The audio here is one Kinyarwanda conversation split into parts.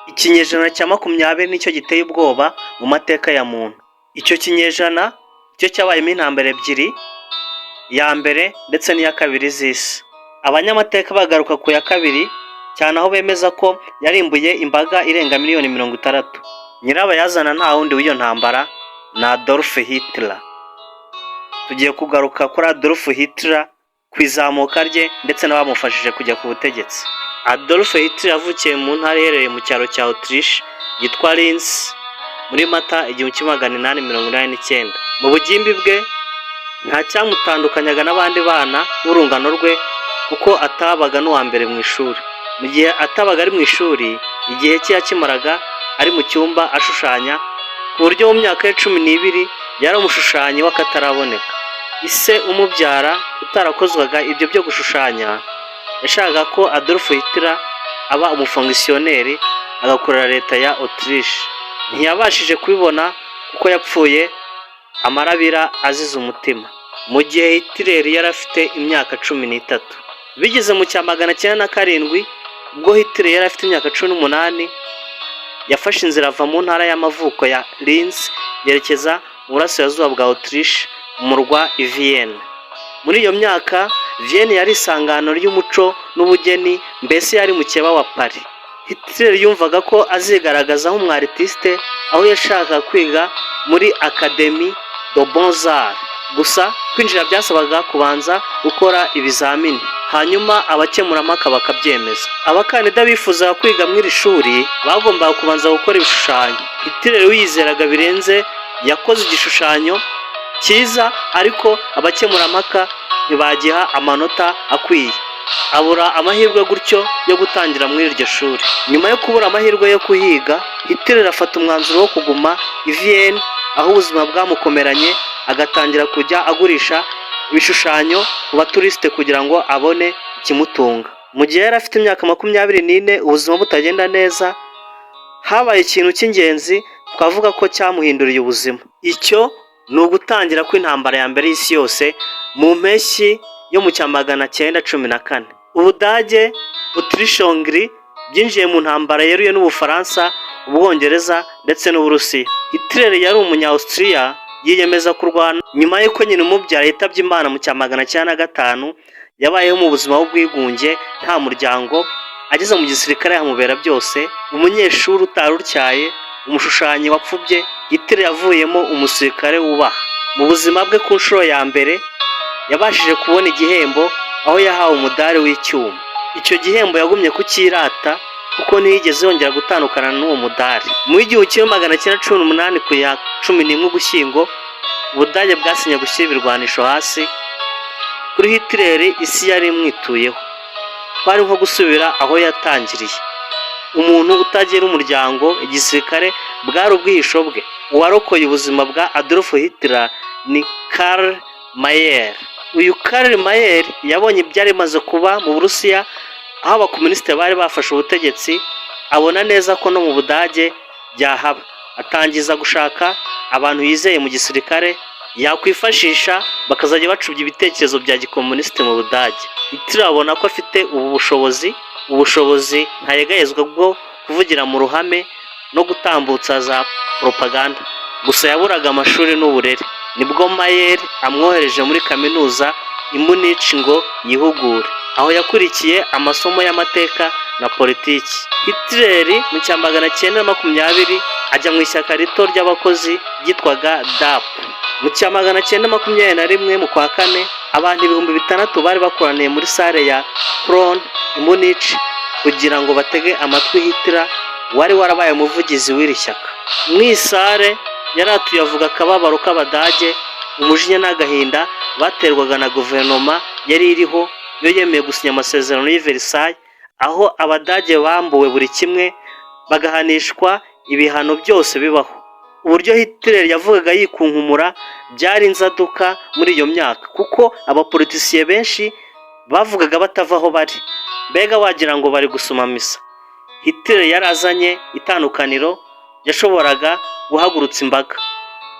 Ikinyejana cya 20 nicyo giteye ubwoba mu mateka ya muntu. Icyo kinyejana cyo cyabayemo intambara ebyiri, iya mbere ndetse n'iya kabiri z'isi. Abanyamateka bagaruka ku ya kabiri cyane, aho bemeza ko yarimbuye imbaga irenga miliyoni 60. Nyirabayazana nta wundi w'iyo ntambara ni Adolf Hitler. Tugiye kugaruka kuri Adolf Hitler, ku izamuka rye ndetse n'abamufashije kujya ku butegetsi. Adolf Hitler yavukiye mu ntara iherereye mu cyaro cya Autriche yitwa Linz muri Mata 1889. Mu bugimbi bwe nta cyamutandukanyaga n'abandi bana b'urungano rwe, kuko atabaga n'uwa mbere mu ishuri. Mu gihe atabaga ari mu ishuri, igihe cye yakimaraga ari mu cyumba ashushanya, ku buryo mu myaka ye 12 yari umushushanyi w'akataraboneka. Ise umubyara, utarakozwaga ibyo byo gushushanya, yashakaga ko Adolf Hitler aba umufonkisiyoneri, agakorera leta ya Autriche. Ntiyabashije kubibona kuko yapfuye amarabira azize umutima, mu gihe Hitler yari afite imyaka 13. Bigeze mu cya 907, ubwo Hitler yari afite imyaka 18, yafashe inzira ava mu ntara y'amavuko ya Linz yerekeza mu burasirazuba bwa Autriche, mu murwa i Vienne. Muri iyo myaka Vienne yari isangano ry'umuco n'ubugeni, mbese yari mukeba wa Paris. Hitler yumvaga ko azigaragaza nk'umu artiste, aho yashakaga kwiga muri Académie de Beaux-Arts. Gusa kwinjira byasabaga kubanza gukora ibizamini, hanyuma abakemurampaka bakabyemeza. Abakandida bifuzaga kwiga muri iri shuri bagombaga kubanza gukora ibishushanyo. Hitler wiyizeraga birenze yakoze igishushanyo cyiza, ariko abakemurampaka ntibagiha amanota akwiye, abura amahirwe gutyo yo gutangira muri iryo shuri. Nyuma yo kubura amahirwe yo kuhiga, Hitler afata umwanzuro wo kuguma i Vienne, aho ubuzima bwamukomeranye, agatangira kujya agurisha ibishushanyo ku baturisite kugira ngo abone ikimutunga. Mu gihe yari afite imyaka 24, ubuzima butagenda neza, habaye ikintu cy'ingenzi twavuga ko cyamuhinduriye ubuzima. Icyo ni ugutangira kw'intambara ya mbere y'isi yose mu mpeshyi yo mu cya 914. Ubudage, Autriche-Hongrie byinjiye mu ntambara yeruye n'Ubufaransa, Ubwongereza ndetse n'Uburusiya. Hitler yari umunya-Austria, yiyemeza kurwana. Nyuma y'uko nyina umubyara yitabye Imana mu cya 905, yabayeho mu buzima bw'ubwigunge, nta muryango. Ageze mu gisirikare hamubera byose. Umunyeshuri utari utyaye, umushushanyi wapfubye, Hitler yavuyemo umusirikare wubaha. Mu buzima bwe, ku nshuro ya mbere yabashije kubona igihembo, aho yahawe umudari w'icyuma. Icyo gihembo yagumye kucyirata, kuko ntiyigeze yongera gutandukana n'uwo mudari. Mu 1918, ku ya 11 Ugushyingo, Ubudage bwasinye gushyira ibirwanisho hasi. Kuri Hitler isi yari imwituyeho, kwari nko gusubira aho yatangiriye. Umuntu utagira umuryango, igisirikare bwari ubwihisho bwe. Uwarokoye ubuzima bwa Adolf Hitler ni Karl Mayer. Uyu Karl Mayer yabonye ibyari bimaze kuba mu Burusiya, aho abakomunisite bari bafashe ubutegetsi, abona neza ko no mu Budage byahaba, atangiza gushaka abantu yizeye mu gisirikare yakwifashisha, bakazajya bacubya ibitekerezo bya gikomunisite mu Budage. Hitler abona ko afite ubu bushobozi, ubushobozi ntayegayezwa bwo kuvugira mu ruhame no gutambutsa za propaganda. Gusa yaburaga amashuri n'uburere. Nibwo Mayer amwohereje muri kaminuza i Munich ngo yihugure, aho yakurikiye amasomo y'amateka na politiki. Hitler mu cya 920 ajya mu ishyaka rito ry'abakozi ryitwaga DAP. Mu cya 921, mu kwa kane, abantu 6000 bari bakoraniye muri salle ya Krone i Munich kugira ngo batege amatwi Hitler wari warabaye umuvugizi w'iri shyaka. Mu i salle yaratuye avuga akababaro k'Abadage, umujinya n'agahinda baterwaga na guverinoma yari iriho, yo yemeye gusinya amasezerano y'i Versailles, aho Abadage bambuwe buri kimwe, bagahanishwa ibihano byose bibaho. Uburyo Hitler yavugaga yikunkumura byari inzaduka muri iyo myaka, kuko abapolitisiye benshi bavugaga batava aho bari, mbega wagira ngo bari gusoma misa. Hitler yari azanye itandukaniro, yashoboraga guhagurutsa imbaga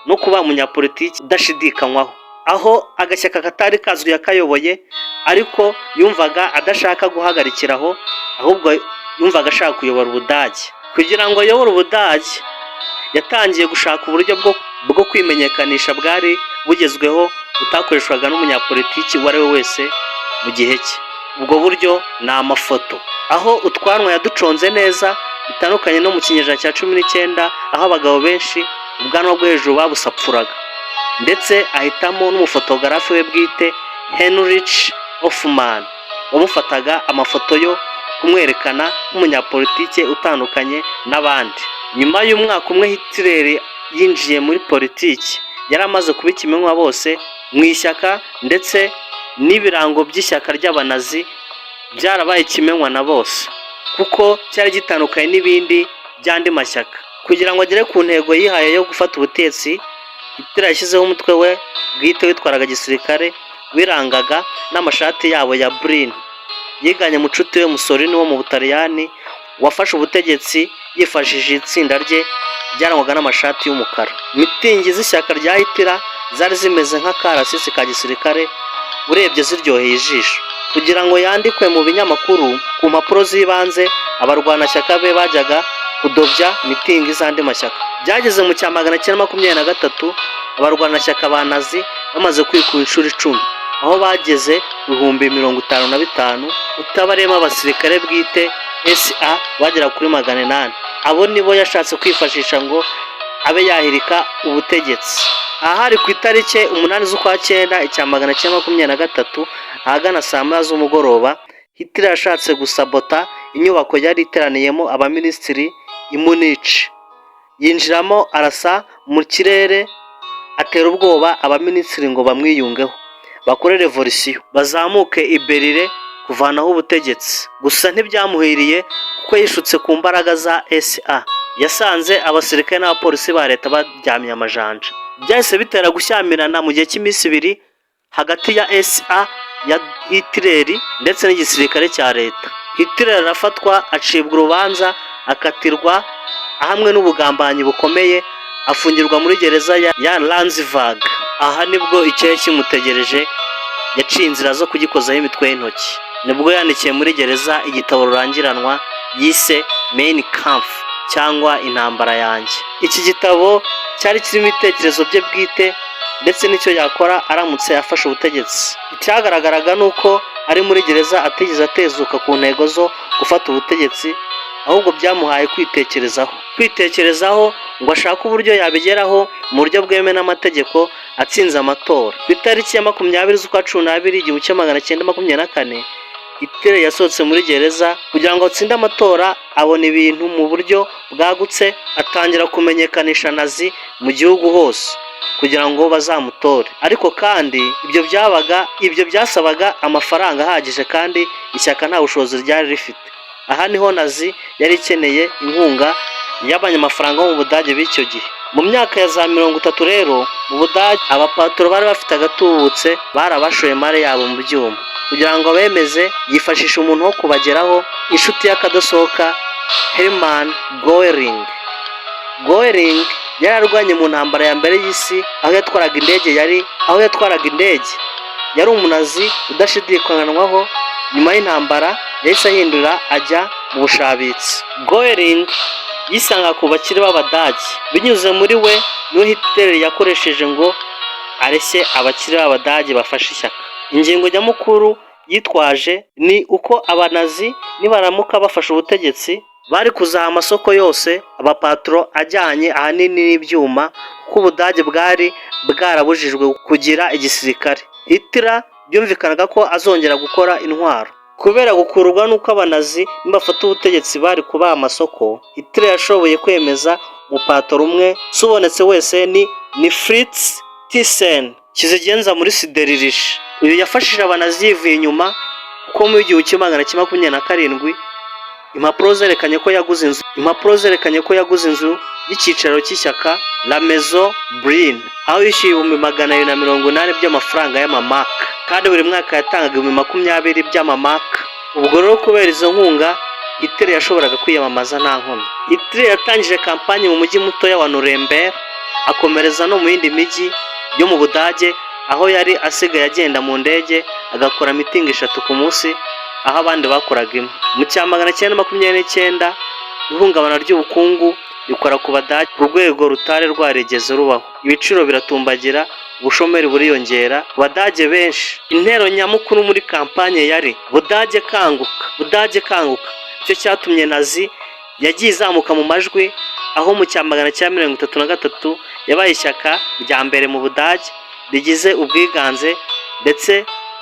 no kuba umunyapolitiki udashidikanywaho. Aho agashyaka katari kazwi yakayoboye, ariko yumvaga adashaka guhagarikira aho, ahubwo yumvaga ashaka kuyobora Ubudage. Kugira ngo ayobore Ubudage, yatangiye gushaka uburyo bwo kwimenyekanisha bwari bugezweho, butakoreshwaga n'umunyapolitiki uwo ari we wese mu gihe cye. Ubwo buryo ni amafoto, aho utwanwa yaduconze neza, bitandukanye no mu kinyejana cya 19, aho abagabo benshi ubwanwa bwo hejuru babusapfuraga. Ndetse ahitamo n'umufotogarafe we bwite, Heinrich Hoffmann, wamufataga amafoto yo kumwerekana nk'umunyapolitike utandukanye n'abandi. Nyuma y'umwaka umwe Hitler yinjiye muri politiki, yari amaze kuba ikimenywa bose mu ishyaka, ndetse n'ibirango by'ishyaka ry'Abanazi byarabaye ikimenywa na bose, kuko cyari gitandukanye n'ibindi by'andi mashyaka. Kugira ngo agere ku ntego yihaye yo gufata ubutegetsi, Hitler yashyizeho umutwe we bwite witwaraga gisirikare, wirangaga n'amashati yabo ya brun. Yiganye mucuti we Mussolini wo mu Butaliyani, wafashe ubutegetsi yifashishije itsinda rye ryarangwaga n'amashati y'umukara. Mitingi z'ishyaka rya Hitler zari zimeze nk'akarasisi ka gisirikare, urebye ziryoheye ijisho. Kugira ngo yandikwe mu binyamakuru ku mpapuro z'ibanze, abarwanashyaka be bajyaga kudobya mitingi z'andi mashyaka. Byageze mu cya 923, abarwanashyaka ba Nazi bamaze kwikuba inshuro 10, aho bageze 55,000, utabariyemo abasirikare bwite SA bagera kuri 800. Abo nibo yashatse kwifashisha ngo abe yahirika ubutegetsi. Aha hari ku itariki 8 z'ukwa cyenda, icya 923, ahagana saa 1 z'umugoroba. Hitler yashatse gusabota inyubako yari iteraniyemo abaminisitiri i Munich, yinjiramo arasa mu kirere, atera ubwoba abaminisitiri ngo bamwiyungeho, bakore revolisiyo, bazamuke i Berlin kuvanaho ubutegetsi. Gusa ntibyamuhiriye, kuko yishutse ku mbaraga za SA. Yasanze abasirikare n'abapolisi ba leta baryamye amajanja. Byahise bitera gushyamirana mu gihe cy'iminsi 2 hagati ya SA ya Hitler ndetse n'igisirikare cya leta. Hitler arafatwa, acibwa urubanza, akatirwa ahamwe n'ubugambanyi bukomeye, afungirwa muri gereza ya Landsberg. Aha nibwo icyari kimutegereje yaciye inzira zo kugikozaho imitwe y'intoki. Nibwo yandikiye muri gereza igitabo rurangiranwa yise Mein Kampf, cyangwa Intambara Yanjye. Iki gitabo cyari kirimo ibitekerezo bye bwite ndetse n'icyo yakora aramutse afashe ubutegetsi. Icyagaragaraga ni uko ari muri gereza atigeze atezuka ku ntego zo gufata ubutegetsi, ahubwo byamuhaye kwitekerezaho ngo ashake uburyo yabigeraho mu buryo bwemewe n'amategeko, atsinze amatora. Ku itariki ya 20 z'ukwa 12, 1924, Hitler yasohotse muri gereza kugira ngo atsinde amatora, abona ibintu mu buryo bwagutse, atangira kumenyekanisha Nazi mu gihugu hose kugira ngo bazamutore. Ariko kandi ibyo byasabaga amafaranga ahagije, kandi ishyaka nta bushobozi ryari rifite. Aha niho Nazi yari ikeneye inkunga y'abanyamafaranga bo mu Budage b'icyo gihe. Mu myaka ya za 30 rero, mu Budage abapaturo bari bafite agatubutse, bari abashoye imari yabo mu byuma. Kugira ngo bemeze, yifashisha umuntu wo kubageraho, inshuti y'akadasohoka, Hermann Goering. Goering yari arwanye mu ntambara ya mbere y'isi, aho yatwaraga indege. Yari umunazi udashidikanywaho. Nyuma y'intambara yahise ahindura ajya mu bushabitsi. Goering yisanga ku bakire b'Abadage. Binyuze muri we niwe Hitler yakoresheje ngo areshye abakire b'Abadage bafashe ishyaka. Ingingo nyamukuru yitwaje ni uko Abanazi nibaramuka bafashe ubutegetsi, bari kuzaha amasoko yose abapaturo ajyanye ahanini n'ibyuma, kuko Ubudage bwari bwarabujijwe kugira igisirikare. Hitler byumvikanaga ko azongera gukora intwaro. Kubera gukururwa n'uko Abanazi nibafata ubutegetsi bari kubaha amasoko, Hitler yashoboye kwemeza umupaturo umwe ubonetse wese, ni Fritz Thyssen, kizigenza muri sidérurgie. Uyu yafashije Abanazi yivuye inyuma, kuko mu 1927 impapuro zerekanye ko yaguze inzu y'icyicaro cy'ishyaka, La Maison Brune, aho yishyuye 280,000 by'amafaranga y'amamaka, kandi buri mwaka yatangaga 20,000 by'amamaka. Ubwo rero kubera izo nkunga, Hitler yashoboraga kwiyamamaza nta nkomyi. Hitler yatangije kampanye mu mujyi mutoya wa Nuremberg, akomereza no mu yindi mijyi yo mu Budage, aho yari asigaye agenda mu ndege, agakora mitingi eshatu ku munsi aho abandi bakoraga imwe. Mu cya 929 Ihungabana ry'ubukungu rikora ku Badage ku rwego rutari rwarigeze rubaho. Ibiciro biratumbagira, ubushomeri buriyongera ku Badage benshi. Intero nyamukuru muri kampanye yari "Budage kanguka, Budage kanguka". Icyo cyatumye Nazi yagiye izamuka mu majwi, aho mu cya 933 yabaye ishyaka rya mbere mu Budage rigize ubwiganze, ndetse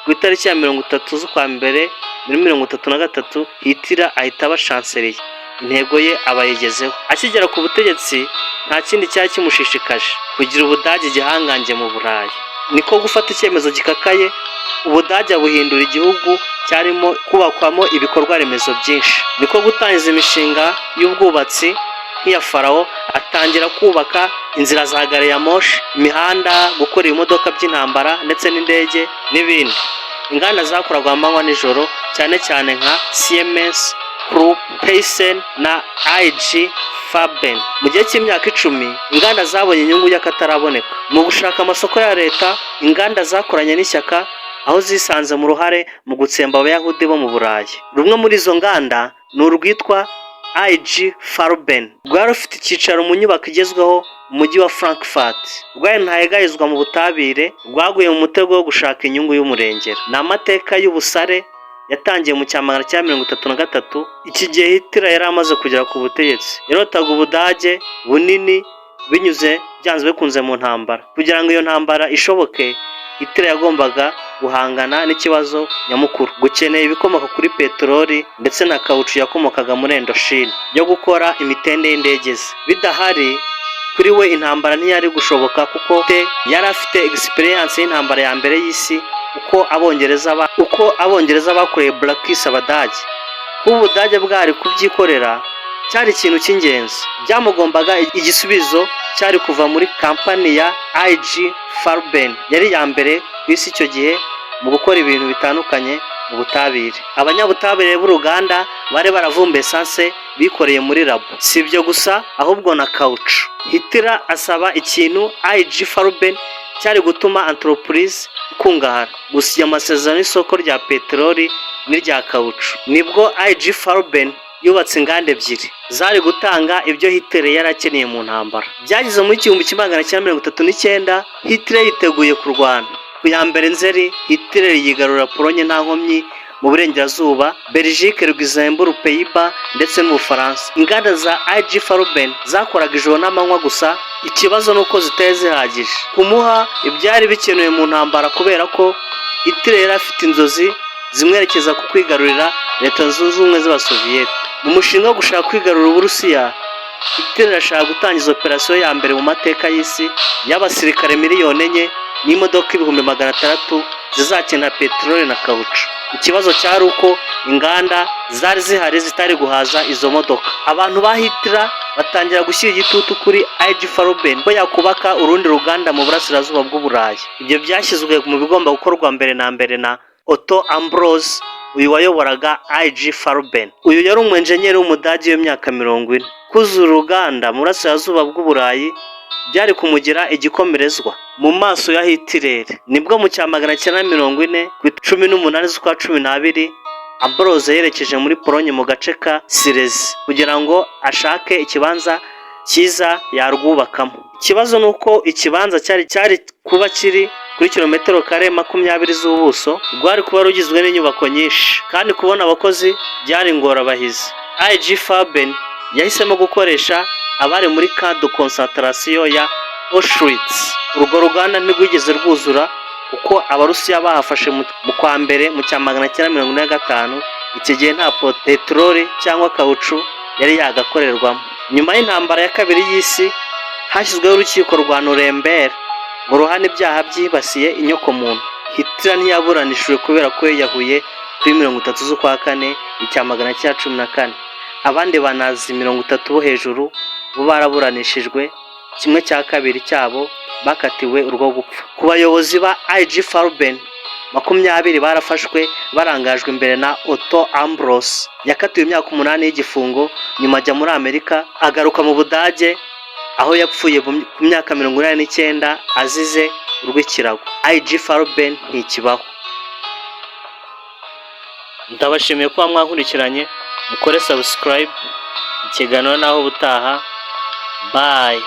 ku itariki ya 30 z'ukwa mbere muri 33 Hitler ahita aba chancelier. Intego ye aba ayigezeho. Akigera ku butegetsi, nta kindi cyari kimushishikaje, kugira Ubudage igihangange mu Burayi. Niko gufata icyemezo gikakaye, Ubudage abuhindura igihugu cyarimo kubakwamo ibikorwa remezo byinshi. Niko gutangiza imishinga y'ubwubatsi nk'iya Farawo, atangira kubaka inzira za gari ya moshi, imihanda, gukora ibimodoka by'intambara ndetse n'indege n'ibindi. Inganda zakoraga amanywa nijoro, cyane cyane nka Siemens, Krupp, Thyssen na IG Farben. Mu gihe cy'imyaka 10, inganda zabonye inyungu y'akataraboneka. Mu gushaka amasoko ya leta, inganda zakoranye n'ishyaka, aho zisanze mu ruhare mu gutsemba Abayahudi bo mu Burayi. Rumwe muri izo nganda ni urwitwa IG Farben, rwari rufite icyicaro mu nyubako igezweho mu mujyi wa Frankfurt. Rwari ntayegayezwa mu butabire, rwaguye mu mutego wo gushaka inyungu y'umurengera. Ni amateka y'ubusare yatangiye mu cya 933. Iki gihe Hitler yari amaze kugera ku butegetsi. Yarotaga Ubudage bunini binyuze byanze bikunze mu ntambara. Kugira ngo iyo ntambara ishoboke, Hitler yagombaga guhangana n'ikibazo nyamukuru: gukenera ibikomoka kuri peteroli ndetse na kawucu yakomokaga muri Indochine yo gukora imitende y'indege ze. Bidahari, kuri we intambara ntiyari gushoboka, kuko yari afite experience y'intambara ya mbere y'isi, uko Abongereza bakoreye Blacks Abadage. Kuba Ubudage bwari kubyikorera cyari ikintu cy'ingenzi. Byamugombaga igisubizo cyari kuva muri kampani ya IG Farben, yari iya mbere ku isi icyo gihe mu gukora ibintu bitandukanye mu butabire. Abanyabutabire b'uruganda bari baravumbuye essence bikoreye muri labo. Si ibyo gusa, ahubwo na kawucu. Hitler asaba ikintu IG Farben cyari gutuma entreprise ikungahara: gusinya amasezerano y'isoko rya peteroli n'irya kawucu. Nibwo IG Farben yubatse inganda ebyiri zari gutanga ibyo Hitler yari akeneye mu ntambara. Byageze muri 1939, Hitler yiteguye kurwana. Ku ya 1 Nzeri, Hitler yigarurira Polonye nta nkomyi, mu burengerazuba Belgique, Luxembourg, Pays-Bas ndetse n'Ubufaransa. Inganda za IG Farben zakoraga ijoro n'amanywa, gusa ikibazo ni uko zitari zihagije kumuha ibyari bikenewe mu ntambara, kubera ko Hitler yari afite inzozi zimwerekeza ku kwigarurira Leta Zunze Ubumwe z'Abasoviyete. Mu mushinga wo gushaka kwigarurira Uburusiya, Hitler arashaka gutangiza operasiyo ya mbere mu mateka y'isi y'abasirikare miliyoni 4 n'imodoka 600,000 zizakenera peteroli na kawucu. Ikibazo cyari uko inganda zari zihari zitari guhaza izo modoka. Abantu ba Hitler batangira gushyira igitutu kuri IG Farben ko yakubaka urundi ruganda mu burasirazuba bw'Uburayi. Ibyo byashyizwe mu bigomba gukorwa mbere na mbere na Otto Ambros, uyu wayoboraga IG Farben. Uyu yari umwenjenyeri w'Umudage w'imyaka 40. Kuzura uruganda mu burasirazuba bw'Uburayi byari kumugira igikomerezwa mu maso ya Hitler. Nibwo mu cya 940, ku 18 z'ukwa 12, Ambros yerekeje muri Polonye mu gace ka Silesie kugira ngo ashake ikibanza cyiza yarwubakamo. Ikibazo ni uko ikibanza cyari kuba kiri kuri kilometero kare 20 z'ubuso, rwari kuba rugizwe n'inyubako nyinshi, kandi kubona abakozi byari ingorabahizi. IG Farben yahisemo gukoresha abari muri camp de concentration ya Auschwitz. Urwo ruganda ntirwigeze rwuzura, kuko Abarusiya bahafashe mu kwa mbere mu cya 945. Icyo gihe nta peteroli cyangwa kawucu yari yagakorerwamo. Nyuma y'intambara ya kabiri y'isi, hashyizweho urukiko rwa Nuremberg ngo ruhane ibyaha byibasiye inyokomuntu. Hitler ntiyaburanishijwe kubera ko yiyahuye kuri 30 z'ukwa kane icya 914. Abandi banazi 30 bo hejuru bo baraburanishijwe, kimwe cya kabiri cyabo bakatiwe urwo gupfa. Ku bayobozi ba IG Farben, 20 barafashwe barangajwe imbere na Otto Ambros. Yakatiwe imyaka 8 y'igifungo, nyuma ajya muri Amerika, agaruka mu Budage aho yapfuye ku myaka 89 azize urw'ikirago. IG Farben ntikibaho. Ndabashimiye kuba mwankurikiranye. Mukore subscribe. Ikiganiro naho ubutaha, bye.